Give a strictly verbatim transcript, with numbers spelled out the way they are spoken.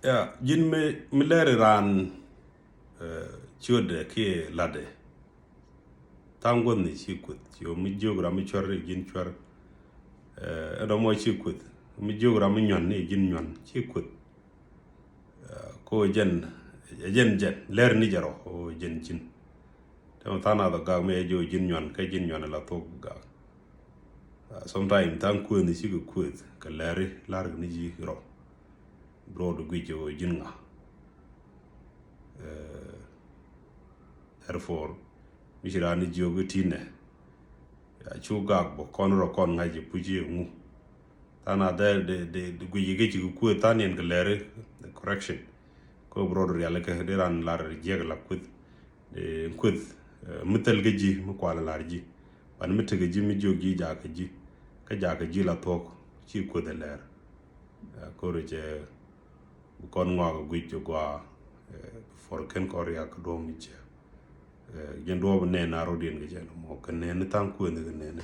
Ya, ji̱n mi, mi lɛri raan ciötdɛ kiɛ la̱tdɛ. Tha̱a̱ŋ guäthni ci kueth, ci ɣöö mi jiök ram mi cuɛr i̱ ji̱n cuɛr. Ɛn rɔmɔ ci kueth, mi jiök ram mi nyuan ni ji̱n nyuan ci kueth. Ko jɛn, jɛn jɛn lɛr ni jɛ rɔ, o jɛn ji̱n. Tɛm tha̱a̱ŋ nath ɔ gak mi ɛ jiök ji̱n nyuan, kä ji̱n nyuan la thok gak. Sometime tha̱a̱ŋ kueth ni ci kɛ kueth kɛ lɛri la̱r ni ji̱ rɔ. Broad guic o ji̱n ŋa. Therefore mi ci raan ni jiök i̱ ti̱nɛ, ya cu gak bä kɔn rɔ kɔn ŋa̱c i̱ puc i̱ ŋu. Tha̱a̱ŋ a dee, dee, dee guic i̱ kɛ ci kɛ kueth tha̱a̱ŋ niɛn kɛ lɛri, the correction. Kä broad rialikä dee raan lar jiɛk la kueth. Kueth mi thil kä ji̱ mi kual lar ji̱. Ban mi tekɛ ji̱ mi jiök ji̱ jakä ji̱. Kä jakä ji̱ la thuɔ̱k ci kueth ɛ lɛr. Kori cɛ bi kɔn ŋɔak guic jɛ gua. Before kɛn kɔn riak duɔ̱m mi cɛ. Jɛn duɔ̱ɔ̱p nɛn a rot yɛn kɛ jɛn mɔ kɛ nɛn ni tha̱a̱ŋ kueth ni kɛ nɛn ni.